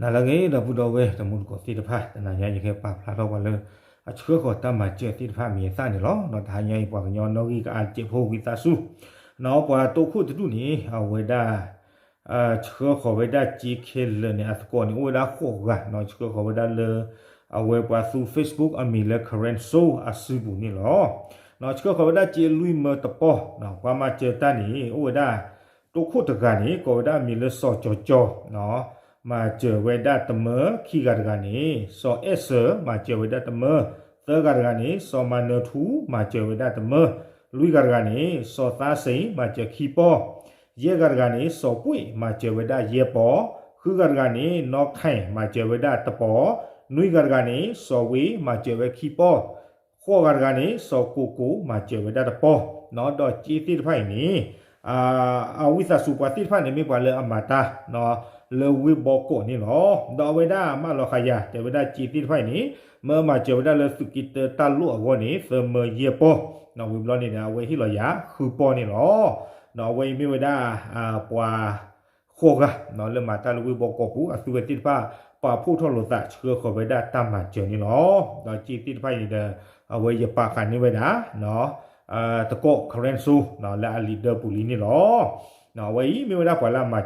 နၤလၢအဂ့ၤ ဒီပုၢ်ဒီဝဲၢ်တံၤသကိးသ့ၣ်တဖၣ်, တနၤညါယကဟဲပာ်ဖျါထီၣ်ပှၤလၢ အဆှၢဃီၤတၢ်မၤစၢၤသ့ၣ်တဖၣ်အမံၤအသၣ်န့ၣ်လီၤ. ဒီးတဟါညါအံၤပှၤကညီနီၣ်ဂံၢ်ကအါတစဲးဖိဝံသးစူၤ, နီၢ်ပှၤတိခိၣ်တဒူၣ်န့ၣ် အဝဲဒၣ် ဆှၢဃီၤဝဲဒၣ်စ့ခဲလၢာ်န့ၣ် အသကိးန့ၣ် အိၣ်ဝဲဒၣ်ဃိးဂၤ, နီၢ်ဆှၢဃီၤဝဲဒၣ်လၢ အဝဲပှၤသူ Facebook အမံၤလၢ Karen So အစုပူၤန့ၣ်လီၤ. နီၢ်ဆှၢဃီၤဝဲဒၣ်စ့လွံၢ်မၢတပီၢ်, နီၢ်ပှၤမၤစၢၤတၢ်န့ၣ် အိၣ်ဝဲဒၣ် တိခိၣ်တဂၤန့ၣ် ကိးဝဲဒၣ်အမံၤလၢစီၤကၠီၤကၠီၤ, နီၢ် မၤစၢၤဝဲဒၣ်တမၢ, ခံဂၤတဂၤန့ၣ် စီၤအဲၣ်စၢၤ မၤစၢၤဝဲဒၣ်တမၢ, သၢဂၤတဂၤန့ၣ် စီၤမၤနၢၤထူ မၤစၢၤဝဲဒၣ်တမၢ, လွံၢ်ဂၤတဂၤန့ၣ် စီၤသါစ့ၤ မၤစၢၤခံပီၢ်, ယဲၢ်ဂၤတဂၤန့ၣ် စီၤပှ့ၣ် မၤစၢၤဝဲဒၣ်ယဲၢ်ပီၢ်, ဃုဂၤတဂၤန့ၣ် နီၢ်ခဲၣ် မၤစၢၤဝဲဒၣ်တပီၢ်, နွံဂၤတဂၤန့ၣ် စီၤဝ့ မၤစၢၤဝဲခံပီၢ်, ဃိးဂၤတဂၤန့ၣ် စီၤကိၣ်ကိၣ် မၤစၢၤဝဲဒၣ်တပီၢ်, နီၢ်ဒီးစ့သ့ၣ်တဖၣ်အံၤန့ၣ် အဝံသးစူၤပှၤသ့ၣ်တဖၣ်န့ၣ် မ့ၢ်ပှၤလၢအမၤတၢ် လၢဝ့ၢ်ဘီကီးန့ၣ်လီၤ. ဒီးအဝဲဒၣ်မၢလီၤဃာ်ယၤ တဲဝဲဒၣ်စ့သ့ၣ်တဖၣ်အံၤန့ၣ် မၢမၤစၢၤဝဲဒၣ်လၢသုးက့တၢတၢ်လိၣ်အဂီၢ်န့ၣ် သၢမၢယဲၢ်ပီၢ်, နီၢ်ဝံၤဘျီန့ၣ်ဒီး အဝဲဟ့ၣ်လီၤယၤ ဃုပီၢ်န့ၣ်လီၤ. နီၢ်အဝဲအံၤမ့ၢ်ဝဲဒၣ် ပှၤ ဃိးဂၤ နီၢ်လၢမၤတၢ်လၢဝ့ၢ်ဘီကီးပူၤ အသုဝဲသ့ၣ်တဖၣ် ပာ်ဖှိၣ်ထီၣ်လိာ်သးဆှၢဃီၤဝဲဒၣ်တၢ်မၤစၢၤန့ၣ်လီၤ. ဒီးစ့သ့ၣ်တဖၣ်အံၤန့ၣ်ဒီး အဝဲယပာ်ဃာ်န့ၢ်ဝဲဒၣ် သကိး Karen So လၢအလံာ်ဒၢပူၤလံန့ၣ်လီၤ. နီၢ်အဝဲအံၤမ့ၢ်ဝဲဒၣ်ပှၤလၢအမၤ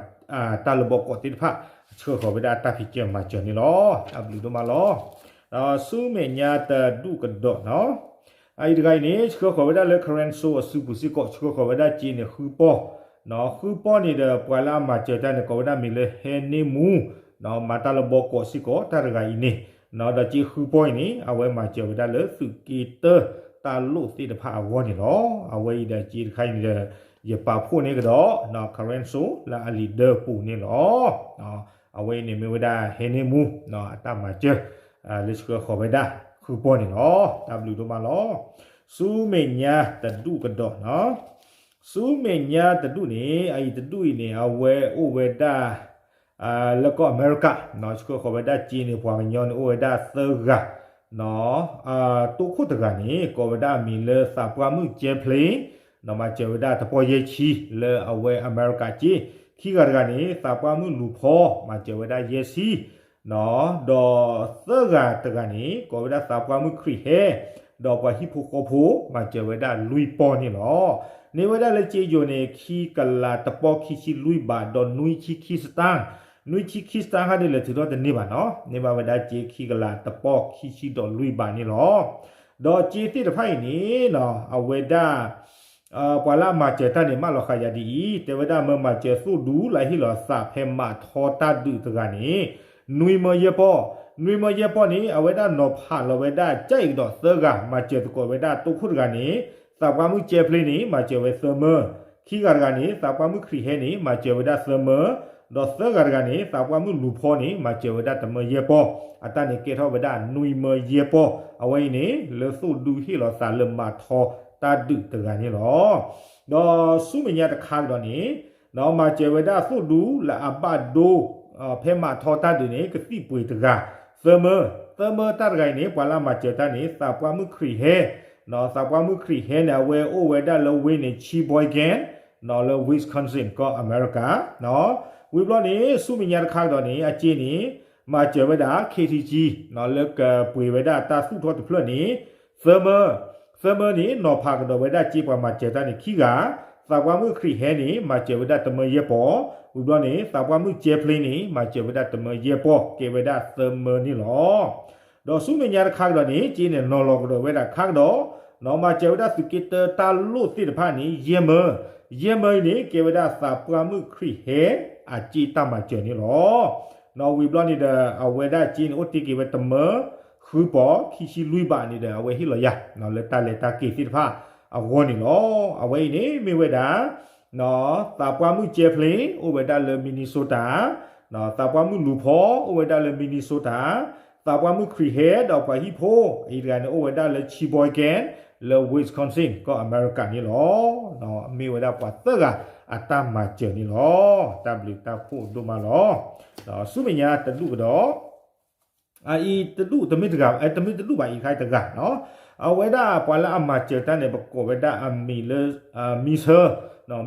တၢ်လၢဘီကီးသ့ၣ်တဖၣ် ဆှၢဃီၤဝဲဒၣ်တၢ်ဖံးစၢၤမၤစၢၤန့ၣ်လီၤ. တၢ်ဘျုးဒိၣ်မးလီၤ. ဒီးဆူမဲာ်ညါတဒူၣ်ကဒီးနီၢ် အအံၤတဂၤအံၤန့ၣ် ဆှၢဃီၤဝဲဒၣ်လၢ Karen So အစုပူၤစ့ၢ်ကီး ဆှၢဃီၤဝဲဒၣ်စ့န့ၣ်ဃုပီၢ်, နီၢ်ဃုပီၢ်န့ၣ်ဒီး ပှၤလၢအမၤစၢၤတၢ်န့ၣ် ကိးဝဲဒၣ်မံၤလၢ ဟဲန့ၢ်မူ နီၢ်မၤတၢ်လၢဘီကီးစ့ၢ်ကီး တၢ်တဂၤအံၤန့ၣ်, နီၢ်ဒီးစ့ဃုပီၢ်အံၤန့ၣ် အဝဲမၤစၢၤဝဲဒၣ်လၢသုးက့တၢတၢ်လိၣ်သ့ၣ်တဖၣ်အဂီၢ်န့ၣ်လီၤ. အဝဲအံၤဒီးစ့တခါအံၤန့ၣ်ဒီး ယပာ်ဖှိၣ်န့ၢ်ကဒီး နီၢ် Karen So လၢအလံာ်ဒၢပူၤန့ၣ်လီၤ. အဝဲအံၤန့ၣ်မ့ၢ်ဝဲဒၣ်ဟဲန့ၢ်မူ နီၢ်အတၢ်မၤစၢၤ လၢဆှၢဃီၤဝဲဒၣ် ဃုပီၢ်န့ၣ်လီၤ. တၢ်ဘျုးဒိၣ်မးလီၤ. ဆူမဲာ်ညါတဒူၣ်ကဒီးနီၢ် ဆူမဲာ်ညါတဒူၣ်န့ၣ် အအံၤတဒူၣ်အံၤန့ၣ် အဝဲအိၣ်ဝဲဒၣ် လၢကီၢ်အမဲရကၤ နီၢ်ဆှၢဃီၤဝဲဒၣ်စ့န့ၣ် ပှၤကညီန့ၣ်အိၣ်ဝဲဒၣ်သၢဂၤ, နီၢ် တိခိၣ်တဂၤန့ၣ် ကိးဝဲဒၣ်အမံၤလၢသးပှၢ်မုၣ်ကဲဖျ့ နီၢ်မၤစၢၤဝဲဒၣ်တပီၢ်ယဲၢ်ဆံ လၢအဝဲအမဲရကၤစ့, ခံဂၤတဂၤန့ၣ် သးပှၢ်မုၣ်လူၤဖီ မၤစၢၤဝဲဒၣ်ယဲၢ်ဆံ နီၢ် ဒီးသၢဂၤတဂၤန့ၣ် ကိးဝဲဒၣ်သးပှၢ်မုၣ်ခရံာ်ဟဲ, ဒီးပှၤဟံၣ်ဖိဃီဖိ မၤစၢၤဝဲဒၣ်လွံၢ်ပီၢ်န့ၣ်လီၤ. န့ၢ်ဝဲဒၣ်လၢစ့ယိၤန့ၣ် ခံကလးတပီၢ်ခံဆံလွံၢ်ဘး ဒီးနွံဆံခံစတၢၣ်, နွံဆံခံစတၢၣ်ဟဲဒ်လဲၣ်ထုးထီၣ်တန့ၢ်ဘၣ်နီၢ်, န့ၢ်ဘၣ်ဝဲဒၣ်စ့ခံကလးတပီၢ်ခံဆံဒီးလွံၢ်ဘးန့ၣ်လီၤ. ဒီးစ့သ့ၣ်တဖၣ်အံၤန့ၣ် နီၢ် အဝဲဒၣ် ပှၤလၢအမၤစၢၤတၢ်န့ၣ် မၢလီၤဃာ်ယၤဒ်အံၤ, တဲဝဲဒၣ်မၢမၤစၢၤသိၣ်ဒူလၢအဟ့ၣ်လီၤသးဖဲမးထီတၢ်ဒုးတဂၤန့ၣ် နွံမၢယဲၢ်ပီၢ်, နွံမၢယဲၢ်ပီၢ်န့ၣ် အဝဲဒၣ်နီၤဖးလီၤဝဲဒၣ် ကၠဲးကဒီးသၢဂၤ မၤစၢၤသကိးဝဲဒၣ်တိခိၣ်တဂၤန့ၣ် သးပှၢ်မုၣ်ကဲဖျ့န့ၣ် မၤစၢၤဝဲသၢမၢ, ခံဂၤတဂၤန့ၣ် သးပှၢ်မုၣ်ခရံာ်ဟဲန့ၣ် မၤစၢၤဝဲဒၣ်သၢမၢ, ဒီးသၢဂၤတဂၤန့ၣ် သးပှၢ်မုၣ်လူၤဖီန့ၣ် မၤစၢၤဝဲဒၣ်တမၢယဲၢ်ပီၢ်, အတၢ်န့ၣ်ကဲထီၣ်ဝဲဒၣ်နွံမၢယဲၢ်ပီၢ်, အဝဲအံၤန့ၣ် လၢသိၣ်ဒူဟ့ၣ်လီၤသးလၢမးထီတၢ်ဒုးတဂၤန့ၣ်လီၤ. ဒီးဆူမဲာ်ညါတခါကဒီးန့ၣ် နီၢ်မၤစၢၤဝဲဒၣ်သိၣ်ဒူလၢအဘၣ်ဒိ ဖဲမးထီတၢ်ဒုးန့ၣ် ကသံၣ်ပှ့ၤတဂၤ သၢမၢ, သၢမၢတၢ်တဂၤအံၤန့ၣ် ပှၤလၢအမၤစၢၤတၢ်န့ၣ် သးပှၢ်မုၣ်ခရံာ်ဟဲ, နီၢ်သးပှၢ်မုၣ်ခရံာ်ဟဲန့ၣ် အဝဲအိၣ်ဝဲဒၣ်လၢဝ့ၢ်န့ၣ် Sheboygan နီၢ်လၢ Wisconsin ကီၢ်အမဲရကၤ, နီၢ်ဝံၤဘျီန့ၣ် ဆူမဲာ်ညါတခါကဒီးန့ၣ် အစ့န့ၣ် မၤစၢၤဝဲဒၣ် KTG နီၢ်လၢကပှ့ၤဝဲဒၣ်တၢ်သူၣ်ထီၣ်တဖျၢၣ်န့ၣ် သၢမၢ, သၢမၢန့ၣ် နီၤဖးကဒီးဝဲဒၣ်စ့ပှၤမၤစၢၤတၢ်န့ၣ်ခံဂၤ, သးပှၢ်မုၣ်ခရံာ်ဟဲန့ၣ် မၤစၢၤဝဲဒၣ်တမၢယဲၢ်ပီၢ်, ဝံၤဘျီန့ၣ် သးပှၢ်မုၣ်ကဲဖျ့န့ၣ် မၤစၢၤဝဲဒၣ်တမၢယဲၢ်ပီၢ် ကဲဝဲဒၣ်သၢမၢန့ၣ်လီၤ. ဒီးဆူမဲာ်ညါတခါကဒီးန့ၣ် စ့န့ၣ် နီၤလီၤကဒီးဝဲဒၣ်ခါကဒီး, နီၢ်မၤစၢၤဝဲဒၣ်သုးက့တၢတၢ်လိၣ်သ့ၣ်တဖၣ်န့ၣ် ယဲၢ်မၢ, ယဲၢ်မၢအံၤန့ၣ် ကဲဝဲဒၣ်သးပှၢ်မုၣ်ခရံာ်ဟဲ အစ့တၢ်မၤစၢၤန့ၣ်လီၤ. နီၢ်ဝံၤဘျီန့ၣ်ဒီး အဝဲဒၣ်စ့န့ၣ် အိၣ်တ့ၢ်က့ၤဝဲတမၢ ဃုပီၢ် ခံဆံလွံၢ်ဘးန့ၣ်ဒီး အဝဲဟ့ၣ်လီၤယၤ နီၢ်လၢတၢ်လဲၤတၢ်က့ၤသ့ၣ်တဖၣ်အဂီၢ်န့ၣ်လီၤ. အဝဲအံၤန့ၣ်မ့ၢ်ဝဲဒၣ် နီၢ်သးပှၢ်မုၣ်ကဲဖျ့ အိၣ်ဝဲဒၣ်လၢ Minnesota, နီၢ်သးပှၢ်မုၣ်လူၤဖီ အိၣ်ဝဲဒၣ်လၢ Minnesota, သးပှၢ်မုၣ်ခရံာ်ဟဲဒီးပှၤဟံၣ်ဖိ အအံၤတဂၤန့ၣ် အိၣ်ဝဲဒၣ်လၢ Sheboygan လၢ Wisconsin ကီၢ်အမဲရကၤန့ၣ်လီၤ. မ့ၢ်ဝဲဒၣ်ပှၤသၢဂၤအတၢ်မၤစၢၤန့ၣ်လီၤ. တၢ်ဘျုးတၢ်ဖှိၣ်ဒိၣ်မးလီၤ. ဆူမဲာ်ညါတဒူၣ်ကဒီး အအံၤတဒူၣ်တမ့ၢ်တဂၤ တမ့ၢ်တဒူၣ်ဘၣ် အံၤတခါအံၤတဂၤနီၤ, အဝဲဒၣ်ပှၤလၢအမၤစၢၤတၢ်န့ၣ် ပကိးဝဲဒၣ်အမံၤလၢ မံဆၢ,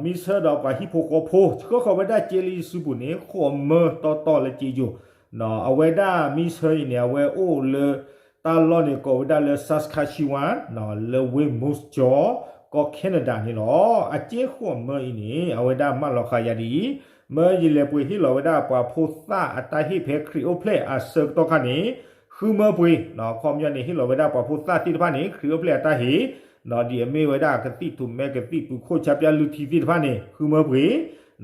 မံဆၢဒီးပှၤဟံၣ်ဖိဃီဖိ ဆှၢဃီၤဝဲဒၣ်စ့လၢယစုပူၤန့ၣ် ဃိးမၢတီတီလၢစ့ယိၤ, အဝဲဒၣ် Miss Hurd အံၤန့ၣ် အဝဲအိၣ်လၢ တၢ်လီၢ်န့ၣ်ကိးဝဲဒၣ်လၢ Saskatchewan လၢဝ့ၢ် Moose Jaw ကီၢ် Canada န့ၣ်လီၤ. အစ့ဃိးမၢအံၤန့ၣ် အဝဲဒၣ်မၢလီၤဃာ်ယၤဒ်အံၤ, မၢယလဲၤပှ့ၤဟ့ၣ်လီၤဝဲဒၣ်ပှၤဖိသၣ်အတၢ်ဟ့ၣ်ဖဲခရံာ်အိၣ်ဖျဲၣ်အဆၢကတီၢ်ခါန့ၣ် ဃုမၢပှ့ၤ, အခီပညီန့ၣ် ဟ့ၣ်လီၤဝဲဒၣ်ပှၤဖိသၣ်သ့ၣ်တဖၣ်န့ၣ် ခရံာ်အိၣ်ဖျဲၣ်အတၢ်ဟ့ၣ်, ဒ်အမ့ၢ်ဝဲဒၣ်ကသံၣ်ထူၣ်မဲ ကသံၣ်ပူၤခိၣ် ဆါပၠါ လုၢ်ထံသ့ၣ်တဖၣ်န့ၣ် ဃုမၢပှ့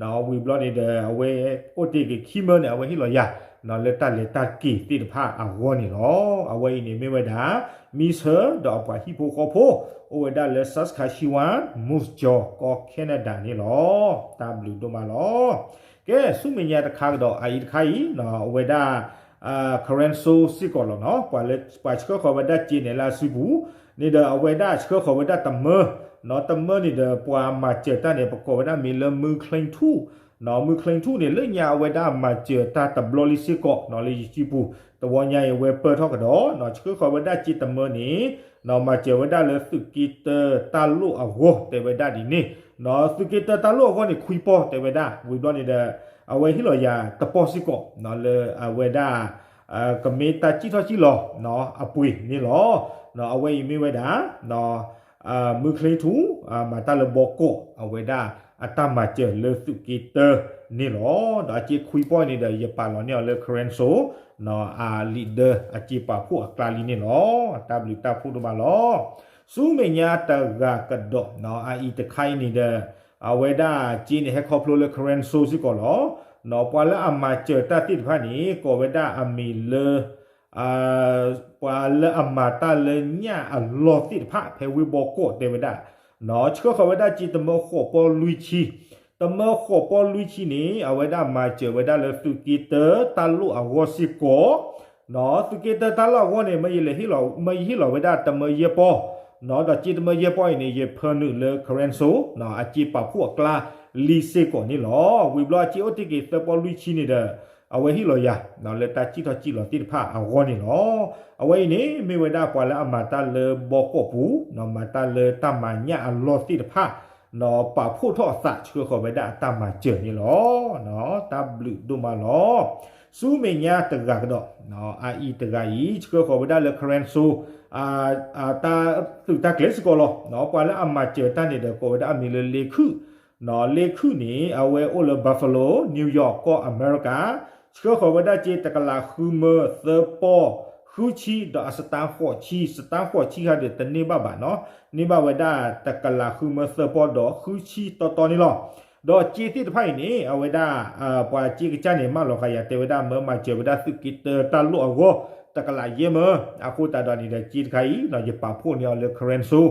ၤ, ဝံၤဘျီန့ၣ်ဒီး အဝဲအိၣ်တ့ၢ်က့ၤခံမၢန့ၣ် အဝဲဟ့ၣ်လီၤယၤ လၢတၢ်လဲၤတၢ်က့ၤသ့ၣ်တဖၣ်အဂီၢ်န့ၣ်လီၤ. အဝဲအံၤန့ၣ်မ့ၢ်ဝဲဒၣ် Miss Hurd ဒီးအပှၤဟံၣ်ဖိဃီဖိ အိၣ်ဝဲဒၣ်လၢ Saskatchewan Moose Jaw ကီၢ် Canada န့ၣ်လီၤ. တၢ်ဘျုးဒိၣ်မးလီၤ. ကဲ ဆူမဲာ်ညါတခါကဒီး အအံၤတခါအံၤ အဝဲဒၣ် Karen So စ့ၢ်ကီးလီၤနီၤ, ပှၤဆှၢဃီၤဝဲဒၣ်စ့န့ၣ်လၢအစုပူၤန့ၣ်ဒီး အဝဲဒၣ်ဆှၢဃီၤဝဲဒၣ်တမၢ, တမၢန့ၣ်ဒီး ပှၤမၤစၢၤတၢ်န့ၣ် ပကိးဝဲဒၣ်မံၤလၢ မုၢ်ချ့ထူၣ်, မုၢ်ချ့ထူၣ်န့ၣ် လၢညါအဝဲဒၣ်မၤစၢၤတၢ်တဘျီလံစ့ၢ်ကီး လၢယစုပူၤ, တဝီညါအံၤ အဝဲပၢၢ်ထီၣ်ကဒီး ဆှၢဃီၤဝဲဒၣ်စ့တမၢန့ၣ် မၤစၢၤဝဲဒၣ်လၢသုးက့တၢတၢ်လိၣ်အဂီၢ် တဲဝဲဒၣ်ဒ်န့ၣ်, သုးက့တၢတၢ်လိၣ်အဂီၢ်န့ၣ် ခွံပီၢ်တဲဝဲဒၣ်, ဝံၤဘျီန့ၣ်ဒီး အဝဲဟ့ၣ်လီၤယၤတပီၢ်စ့ၢ်ကီး လၢအဝဲဒၣ် ကမ့ၢ်တၢ်စံၣ်ထီၣ်စံၣ်လီၤအပှ့ၤန့ၣ်လီၤ. အဝဲအံၤမ့ၢ်ဝဲဒၣ် မုၢ်ချ့ထူၣ် မၤတၢ်လၢဘီကီး အဝဲဒၣ်အတၢ်မၤစၢၤလၢသုးက့တၢန့ၣ်လီၤ. ဒီးအစ့ခွံပီၢ်န့ၣ်ဒီး ယပာ်လီၤန့ၢ်အီၤလၢ Karen So အလံာ်ဒၢအစ့ပာ်ဖှိၣ်အကျါလံန့ၣ်လီၤ. တၢ်ဘျုးတၢ်ဖှိၣ်ဒိၣ်မးလီၤ. ဆူမဲာ်ညါတဂၤကဒီး အအံၤတခါအံၤန့ၣ်ဒီး အဝဲဒၣ်စ့န့ၣ် ဟဲခီဖျိလၢ Karen So စ့ၢ်ကီးလီၤ. ပှၤလၢအမၤစၢၤတၢ်သ့ၣ်တဖၣ်န့ၣ် ကိးဝဲဒၣ်အမံၤလၢ ပှၤလၢအမၤတၢ်လၢညၣ်အလီၢ်သ့ၣ်တဖၣ် ဖဲဝ့ၢ်ဘီကီးတဲဝဲဒၣ်, ဆှၢဃီၤဝဲဒၣ်စ့တမၢဃိးပီၢ်လွံၢ်ဆံ, တမၢဃိးပီၢ်လွံၢ်ဆံန့ၣ် အဝဲဒၣ်မၤစၢၤဝဲဒၣ်လၢသုးက့တၢတၢ်လိၣ်အဂီၢ်စ့ၢ်ကီး, သုးက့တၢတၢ်လိၣ်အဂီၢ်န့ၣ် မ့ၢ်ယလဲၤဟ့ၣ်လီၤ, မ့ၢ်ယဟ့ၣ်လီၤဝဲဒၣ်တမၢယဲၢ်ပီၢ်, ဒီးစ့တမၢယဲၢ်ပီၢ်အံၤန့ၣ် ယဖၢနုာ်လၢ Karen So အစ့ပာ်ဖှိၣ်အကျါလံစ့ၢ်ကီးန့ၣ်လီၤ. ဝံၤဘျီအစ့အိၣ်တ့ၢ်က့ၤသၢပီၢ်လွံၢ်ဆံန့ၣ်ဒီး အဝဲဟ့ၣ်လီၤယၤ လၢတၢ်စံၣ်ထီၣ်စံၣ်လီၤသ့ၣ်တဖၣ်အဂီၢ်န့ၣ်လီၤ. အဝဲအံၤန့ၣ် မ့ၢ်ဝဲဒၣ်ပှၤလၢအမၤတၢ်လၢဘီကီးပူၤ, မၤတၢ်လၢတၢ်မၤညၣ်အလီၢ်သ့ၣ်တဖၣ်, ပာ်ဖှိၣ်ထီၣ်အသးဆှၢဃီၤဝဲဒၣ်အတၢ်မၤစၢၤန့ၣ်လီၤ. တၢ်ဘျုးဒိၣ်မးလီၤ. ဆူမဲာ်ညါတဂၤကဒီး, အအံၤတဂၤအံၤ ဆှၢဃီၤဝဲဒၣ်လၢ Karen So တၢ်သုးတၢ်ကျဲၤစ့ၢ်ကီးလီၤ. ပှၤလၢအမၤစၢၤတၢ်န့ၣ်ဒီး ကိးဝဲဒၣ်အမံၤလၢလ့ခုၣ်, လ့ခုၣ်န့ၣ် အဝဲအိၣ်လၢ Buffalo New York ကီၢ်အမဲရကၤ, ဆှၢဃီၤဝဲဒၣ်စ့တကလးဃုမၢသၢပီၢ်ဃုဆံ ဒီးအစတါဃိးဆံ, စတါဃိးဆံခါဒီးတန့ၢ်ဘၣ်ဘၣ်နီၤ, န့ၢ်ဘၣ်ဝဲဒၣ်တကလးဃုမၢသၢပီၢ်ဒီးဃုဆံတီတီန့ၣ်လီၤ. ဒီးစ့သ့ၣ်တဖၣ်အံၤန့ၣ် အဝဲဒၣ် ပှၤစ့ကစၢ်န့ၣ် မၢလီၤဃာ်ယၤတဲဝဲဒၣ် မၢမၤစၢၤဝဲဒၣ်သုးက့တၢတၢ်လိၣ်အဂီၢ် တကလးယဲၢ်မၢ, အဃိသတးဒီးန့ၣ်ဒီး စ့တခါအံၤ ယပာ်ဖှိၣ်န့ၢ်အီၤလၢ Karen So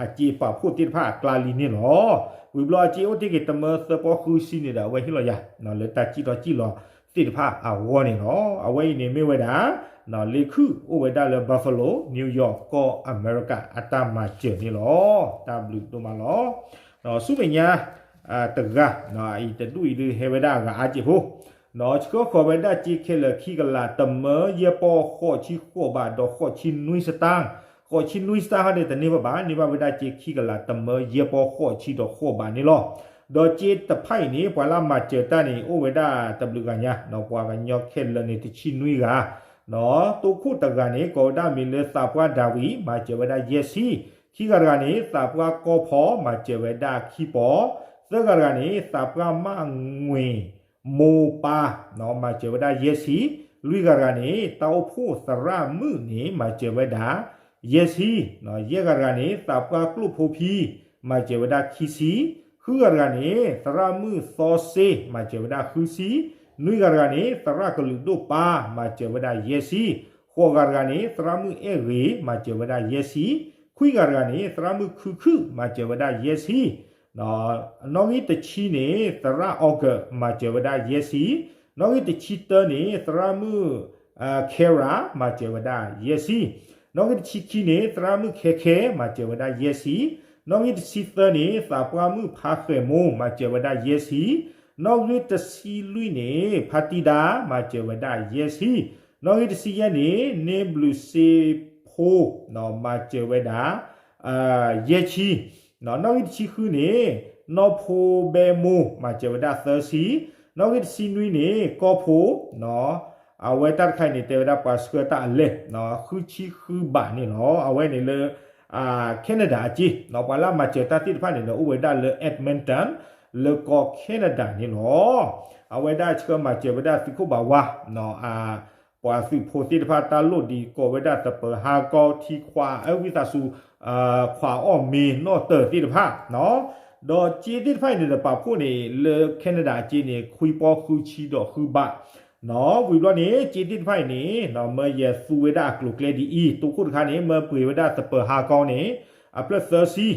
အစ့ပာ်ဖှိၣ်သ့ၣ်တဖၣ်အကျါလံန့ၣ်လီၤ. ဝံၤဘျီအစ့အိၣ်တ့ၢ်က့ၤတမၢသၢပီၢ်ဃုဆံန့ၣ်ဒီး အဝဲဟ့ၣ်လီၤယၤ လၢတၢ်စံၣ်ထီၣ်စံၣ်လီၤသ့ၣ်တဖၣ်အဂီၢ်န့ၣ်လီၤ. အဝဲအံၤန့ၣ်မ့ၢ်ဝဲဒၣ် လ့ခုၣ်အိၣ်ဝဲဒၣ်လၢ Buffalo New York ကီၢ်အမဲရကၤ အတၢ်မၤစၢၤန့ၣ်လီၤ. တၢ်ဘျုးဒိၣ်မးလီၤ. ဆူမဲာ်ညါတဂၤ, အံၤတဒူၣ်အံၤဒုးဟဲဝဲဒၣ်အဂၤအါက့ၤဖိ, ဆှၢဃီၤဝဲဒၣ်စ့ခဲလၢာ်ခံကလး တမၢယဲၢ်ပီၢ်ဃိးဆံဃိးဘးဒီးဃိးဆံနွံစတၢၢ်, ဃိးဆံနွံစတၢၢ်ဟီန့ၣ် တန့ၢ်ဘၣ်ဘၣ်, န့ၢ်ဘၣ်ဝဲဒၣ်စ့ခံကလး တမၢယဲၢ်ပီၢ်ဃိးဆံဒီးဃိးဘးန့ၣ်လီၤ. ဒီးစ့တဖၣ်အံၤန့ၣ် ပှၤလၢမၤစၢၤတၢ်န့ၣ် အိၣ်ဝဲဒၣ်တဘျုးဂၤညါ, ပှၤကညီခဲလၢာ်န့ၣ် တဆံနွံဂၤ, တိခိၣ်တဂၤန့ၣ် ကိးဝဲဒၣ်မံၤလၢသးပှၢ်ဒၤဝံး မၤစၢၤဝဲဒၣ်ယဲၢ်ဆံ, ခံဂၤတဂၤန့ၣ် သးပှၢ်ကီၢ်ဖီ မၤစၢၤဝဲဒၣ်ခံပီၢ်, သၢဂၤတဂၤန့ၣ် သးပှၢ်မၣ်ငွ့ၣ်မိၢ်ပၢ် မၤစၢၤဝဲဒၣ်ယဲၢ်ဆံ, လွံၢ်ဂၤတဂၤန့ၣ် တၢ်အိၣ်ဖှိၣ်သရၣ်မုၣ်န့ၣ် မၤစၢၤဝဲဒၣ်ယဲၢ်ဆံ, ယဲၢ်ဂၤတဂၤန့ၣ် သးပှၢ်ကျိၣ်ဖိဖံ မၤစၢၤဝဲဒၣ်ခံဆံ, ဃုဂၤတဂၤန့ၣ် သရၣ်မုၣ်သီစ့ မၤစၢၤဝဲဒၣ်ဃုဆံ, နွံဂၤတဂၤန့ၣ် သရၣ်ကလုာ်ဒိၣ်ပၢ် မၤစၢၤဝဲဒၣ်ယဲၢ်ဆံ, ဃိးဂၤတဂၤန့ၣ် သရၣ်မုၣ်အဲၣ်ဂ့ၤ မၤစၢၤဝဲဒၣ်ယဲၢ်ဆံ, ခွံဂၤတဂၤန့ၣ် သရၣ်မုၣ်ခုခု မၤစၢၤဝဲဒၣ်ယဲၢ်ဆံ, နီၣ်ဂံၢ်တဆံန့ၣ် သရၣ်အီကၢး မၤစၢၤဝဲဒၣ်ယဲၢ်ဆံ, နီၣ်ဂံၢ်တဆံတၢန့ၣ် သရၣ်မုၣ် Kara မၤစၢၤဝဲဒၣ်ယဲၢ်ဆံ, နီၣ်ဂံၢ်တဆံခံန့ၣ် သရၣ်မုၣ်ခဲခဲ မၤစၢၤဝဲဒၣ်ယဲၢ်ဆံ, နီၣ်ဂံၢ်တဆံသၢန့ၣ် သးပှၢ်မုၣ်ဖါဃဲၤမိၢ် မၤစၢၤဝဲဒၣ်ယဲၢ်ဆံ, နီၣ်ဂံၢ်တဆံလွံၢ်န့ၣ် ဖါတံဒါ မၤစၢၤဝဲဒၣ်ယဲၢ်ဆံ, နီၣ်ဂံၢ်တဆံယဲၢ်န့ၣ် န့ဘျုးစ့ဖိ မၤစၢၤဝဲဒၣ် ယဲၢ်ဆံ, နီၣ်ဂံၢ်တဆံဃုန့ၣ် နီၢ်ဖိဘဲမိၢ် မၤစၢၤဝဲဒၣ်သၢဆံ, နီၣ်ဂံၢ်တဆံနွံန့ၣ် ကီၢ်ဖိ နီၣ် အဝဲတၢ်တခါအံၤန့ၣ် တဲဝဲဒၣ်ပှၤဆှၢတၢ်အလဲၢ် ဃုဆံဃုဘးန့ၣ်လီၤ. အဝဲန့ၣ်လၢ Canada အက့ ပှၤလၢအမၤစၢၤတၢ်သ့ၣ်တဖၣ်န့ၣ်ဒီး အိၣ်ဝဲဒၣ်လၢ Edmonton လၢကီၢ် Canada န့ၣ်လီၤ. အဝဲဒၣ်ဆှၢမၤစၢၤဝဲဒၣ်သုးခိၣ်ဘးဝါ ပှၤသုးဖိသ့ၣ်တဖၣ် တၢ်လိၣ်ဒံးကိးဝဲဒၣ်သပၢၤဟါကီ ထံခွး အဝံသးစူၤ ခွးအီၣ်မ့ၤနီၣ်တၢၤသ့ၣ်တဖၣ် ဒီးက့သ့ၣ်တဖၣ်အံၤန့ၣ်ဒီး ပာ်ဖှိၣ်န့ၣ် လၢ Canada အက့န့ၣ် ခွံပီဃုဆံဒီးဃုဘး ဝံၤဘျီန့ၣ် က့သ့ၣ်တဖၣ်အံၤန့ၣ် မၢယဲသူဝဲဒၣ်အကျိၤကျဲဒ်အံၤ, တိခိၣ်တခါန့ၣ် မၢပှ့ၤဝဲဒၣ်သပၢၤဟါကီန့ၣ် အဖျၢၣ်သၢဆံ,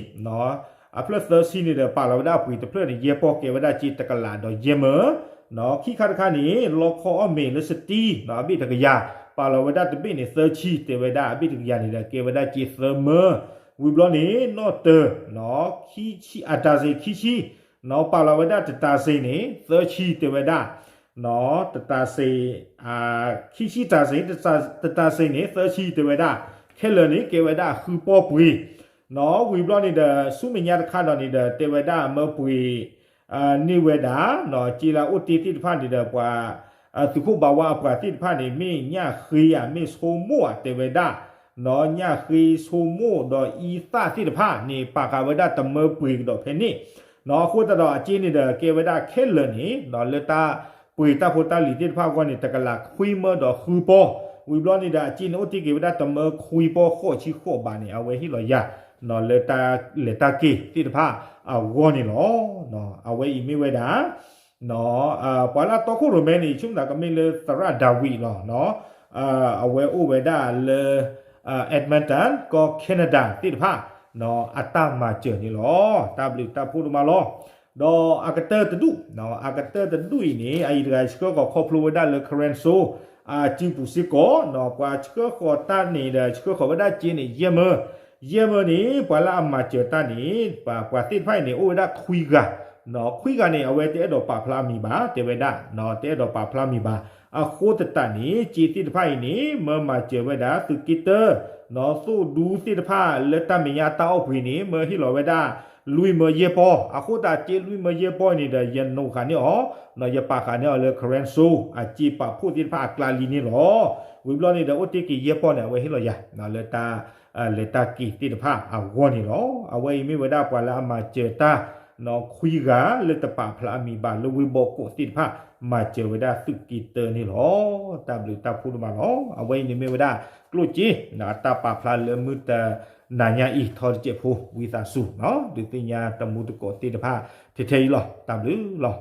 အဖျၢၣ်သၢဆံန့ၣ်ဒီး ပာ်လီၤဝဲဒၣ်ပှ့ၤတဖျၢၣ်န့ၣ် ယဲၢ်ပီၢ် ကဲဝဲဒၣ်က့တကလးဒီးယဲၢ်မၢ, ခံခါတခါန့ၣ် လီခီအီၣ်မ့ၤလၢစတံ အဘ့ၣ်တကယၤ ပာ်လီၤဝဲဒၣ်တဘ့ၣ်န့ၣ် သၢဆံ တဲဝဲဒၣ် အဘ့ၣ်တကယၤန့ၣ်ဒီး ကဲဝဲဒၣ်က့သၢမၢ, ဝံၤဘျီန့ၣ် နီၣ်တၢၤ အတၤစ့ခံဆံ, ပာ်လီၤဝဲဒၣ်တတၤစ့န့ၣ် သၢဆံ တဲဝဲဒၣ် တတၤစ့ ခံဆံတၤစ့, တတၤစ့န့ၣ် သၢဆံ တဲဝဲဒၣ်, ခဲလၢာ်န့ၣ် ကဲဝဲဒၣ်ဃုပီၢ်ပှ့ၤ, ဝံၤဘျီန့ၣ်ဒီး ဆူမဲာ်ညါတခါဒီးန့ၣ်ဒီး တဲဝဲဒၣ်မၢပှ့ၤ န့ၢ်ဝဲဒၣ် က့လၢအိၣ်တ့ၢ်သ့ၣ်တဖၣ်န့ၣ်ဒီး ပှၤ သုးခိၣ်ဘးဝါအပှၤသ့ၣ်တဖၣ်န့ၣ် မ့ၢ်ညၣ်ဃ့ဧါ မ့ၢ်ဆိကမိၣ်ဧါ တဲဝဲဒၣ်, ညၣ်ဃ့ဆိကမိၣ်ဒီးအံသၣ်သ့ၣ်တဖၣ်န့ၣ် ပာ်ဃာ်ဝဲဒၣ်တမၢပှ့ၤကဒီးဖဲန့ၣ်, အဃိသတးဒီးအက့န့ၣ်ဒီး ကဲဝဲဒၣ်ခဲလၢာ်န့ၣ် လၢတၢ်ပှ့ၤတၢ်ဖိတၢ်လံၤသ့ၣ်တဖၣ်အဂီၢ်န့ၣ် တကလးခွံမၢဒီးဃုပီၢ်, ဝံၤဘျီန့ၣ်ဒီး အက့န့ၣ် အိၣ်တ့ၢ်က့ၤဝဲဒၣ်တမၢခွံပီၢ်ဃိးဆံဃိးဘးန့ၣ် အဝဲဟ့ၣ်လီၤယၤ လၢတၢ်လဲၤတၢ်က့ၤသ့ၣ်တဖၣ်အဂီၢ်န့ၣ်လီၤ. အဝဲအံၤမ့ၢ်ဝဲဒၣ် ပှၤလၢအတီခိၣ်ရိၣ်မဲန့ၣ် ဆိကမိၣ်သးကမ့ၢ်လၢသရၣ်ဒၤဝံးလီၤ. အဝဲအိၣ်ဝဲဒၣ်လၢ Edmonton ကီၢ် Canada သ့ၣ်တဖၣ် အတၢ်မၤစၢၤန့ၣ်လီၤ. တၢ်ဘျုးတၢ်ဖှိၣ်ဒိၣ်မးလီၤ. ဒီးအကတၢၢ်တဒူၣ်, အကတၢၢ်တဒူၣ်အံၤန့ၣ် အအံၤတဂၤ ဆှၢဃီၤခီဖျိဝဲဒၣ်လၢ Karen So အစုပူၤစ့ၢ်ကီး, ပှၤဆှၢဃီၤတၢ်န့ၣ်ဒီး ဆှၢဃီၤဝဲဒၣ်က့န့ၣ် ယဲၢ်မၢ, ယဲၢ်မၢန့ၣ် ပှၤလၢအမၤစၢၤတၢ်န့ၣ် ပှၤသ့ၣ်တဖၣ်အံၤန့ၣ် အိၣ်ဝဲဒၣ်ခွံဂၤ, ခွံဂၤန့ၣ် အဝဲတအဲၣ်ဒိးပာ်ဖျါအမံၤဘၣ် တဲဝဲဒၣ်, တအဲၣ်ဒိးပာ်ဖျါမံၤဘၣ်. အဃိသတးန့ၣ် က့သ့ၣ်တဖၣ်အံၤန့ၣ် မၢမၤစၢၤဝဲဒၣ်သုးက့တၢ သိၣ်ဒူသ့ၣ်တဖၣ်လၢတၢ်မဲာ်ညါတၢ်အီၣ်ပှ့ၤန့ၣ် မၢဟ့ၣ်လီၤဝဲဒၣ် လွံၢ်မၢယဲၢ်ပီၢ်, အဃိသတးက့လွံၢ်မၢယဲၢ်ပီၢ်အံၤန့ၣ်ဒီး ယနိးဃာ်န့ၢ်အီၤ, ယပာ်ဃာ်န့ၢ်အီၤလၢ Karen So အစ့ပာ်ဖှိၣ်သ့ၣ်တဖၣ်အကျါလံန့ၣ်လီၤ. ဝံၤဘျီန့ၣ်ဒီး အိၣ်တ့ၢ်က့ၤယဲၢ်ပီၢ်န့ၣ် အဝဲဟ့ၣ်လီၤယၤ လၢတၢ် လဲၤတၢ်က့ၤသ့ၣ်တဖၣ်အဂီၢ်န့ၣ်လီၤ. အဝဲအံၤမ့ၢ်ဝဲဒၣ်ပှၤလၢအမၤစၢၤတၢ် ခွံဂၤလၢတပာ်ဖျါအမံၤဘၣ်လၢဝ့ၢ်ဘီကိးသ့ၣ်တဖၣ် မၤစၢၤဝဲဒၣ်သုးက့တၢန့ၣ်လီၤ. တၢ်ဘျုးတၢ်ဖှိၣ်ဒိၣ်မးလီၤ. အဝဲအံၤန့ၣ်မ့ၢ်ဝဲဒၣ်ကျိၣ်စ့ တၢ်ပာ်ဖျါလၢမုၢ်တနၤညါအံၤ ထီတစဲးဖိ ဝံသးစူၤ ဒုးသ့ၣ်ညါတမူတကိးသ့ၣ်တဖၣ် ထဲထဲအံၤလီၤ. တၢ်ဘျုးလီၤ.